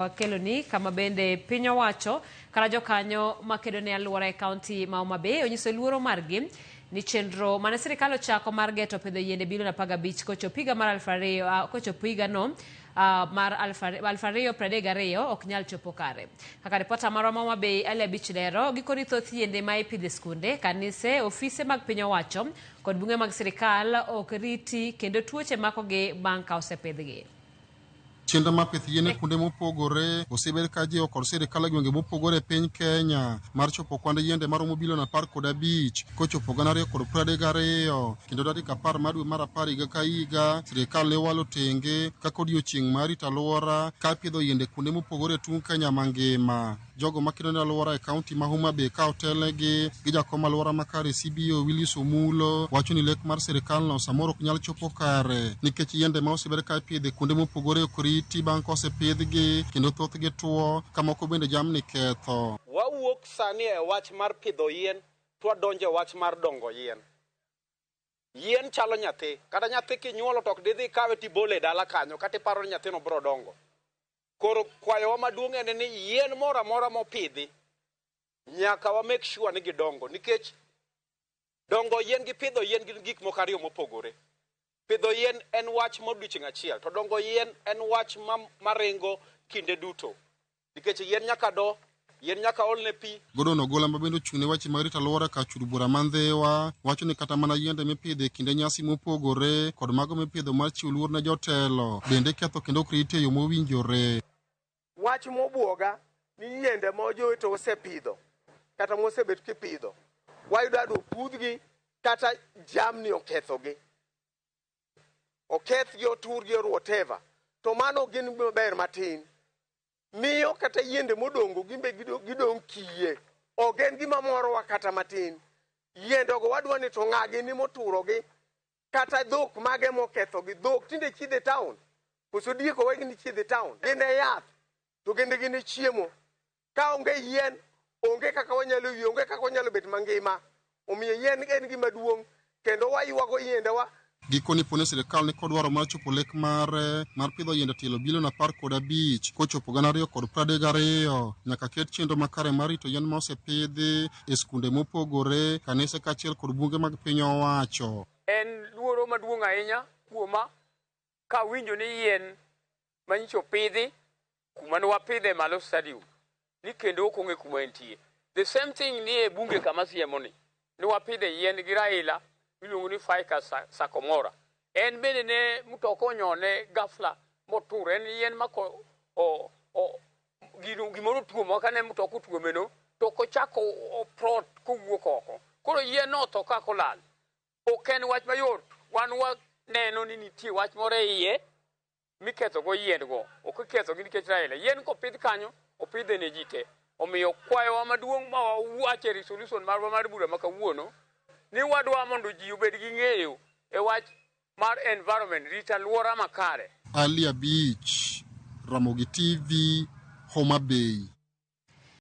Wakeloni kama bende piny owacho kata jokanyo makedo ne alwora e kaunti ma Homa Bay onyiso luoro margi ni chenro mane sirikal ochako mar geto pidho yiende bilion 15 kochopo higa mar 2000 kochopo higano mar 2032 ok nyal chopo kare. Kaka ripota marwa ma Homa Bay Ali Abich lero, gikoni thoth yiende ma ipidho e skunde, kanise, ofise mag piny owacho kod bunge mag sirikal ok riti kendo tuoche makogi bang' ka osepidhgi. Chenro mar pith yien e kuonde mopogore osebed ka jiwo kod sirikal e gwenge mopogore e piny Kenya mar chopo kwand yiende maromo bilion 15 kochopo 2032 kendo tarik 10 mar dwe mar 10 higa ka higa sirikal ne walo tenge kaka odiochieng' mar rito alwora ka pidho yiende kuonde mopogore e tung' Kenya mangima. Jogo makedo ne alwora e kaunti ma Homa Bay ka otelnegi gi jakom alwora makare CBO Willis Omulo wacho ni lek mar sirikalno samoro ok nyal chopo kare nikech yiende ma osebed ka ipidho e kuonde mopogore ok riti bang' kosepidhgi kendo thothgi tuo ka moko bende jamni ketho. Wawuok sani e wach mar pidho yien to wadonjo e wach mar dongo yien. Yien chalo nyathi, kata nyathi kinyuolo to ok didhi ikawe tibole e dala kanyo kata iparo ni nyathino biro dongo. Koro kwayowa maduong' en ni yien moro amora mopidhi nyaka wa make sure ni gidongo nikech dongo yien gi pidho yien gin gik moko ariyo mopogore. Pidho yien en wach ma odiochieng' achiel to dongo yien en wach ma maringo kinde duto nikech yien nyaka do, yien nyaka olne pi. Gordon Ogola ma bende ochung' ne weche mag rito alwora kar chud bura ma Ndhiwa wacho ni kata mana yiende mipidho e kinde nyasi mopogore kod mago mipidho mar chiwo luor ne jotelo bende iketho kendo ok riti e yo mowinjore. Wach mobwoga ni yiende ma jowetewa osepidho kata mosebet kipidho wayudo adwa pudhgi kata jamni okethogi. Okethgi, oturgi or whatever. To mano ok gin maber matin. Miyo kata yiende modongo gimbe gidong' kiye. Ok en gima morowa kata matin. Yiendogo wadwa ni to ng'a gini moturogi kata dhok mage mokethogi. Dhok tinde chiedho e town. Koso diek owegi ni chiedho e town. Gin e yath to gende gin e chiemo. Ka onge yien, onge kaka wanyalo yie, onge kaka wanyalo bet mangima. Omiyo yien en gima duong' kendo waywago yiendewa. Gikone poni sirikal ni kod dwaro mar chopo lek mare mar pidho yiende tielo bilion 15 kochopo 2032 nyaka ket chenro makare mar rito yien ma osepidhi e skunde mopogore, kanise kaachiel kod bunge mag piny owacho. En luoro maduong' ahinya kuoma kawinjo ni yien manyicha opidhi kuma ne wapidhe malo stadium ni kendo ok ong'e kuma entie. The same thing ni e bunge kama siemo ni ne wapidhe yien gi Raila miluongo ni Ficus Sycomora. En bende ne mtoka onyone ghafla motur. En yien ma ko, o, o, gino, gimoro otuomo ka ne mtoka otuomeno to kochako oprot kowuok oko. Koro yien no otho kaka olal. Ok en wach mayot. Wan waneno ni nitie wach moro e iye mikethogo yiendgo. Ok ikethogi nikech Raila. Yien kopidh kanyo, opidhe ne ji te. Omiyo kwayowa maduong' ma wawacho e resolution marwa mar bura ma kawuono, ni wadwa mondo ji obed gi ng'eyo e wach mar environment, rito alwora makare. Ali Abich, Ramogi TV, Homa Bay.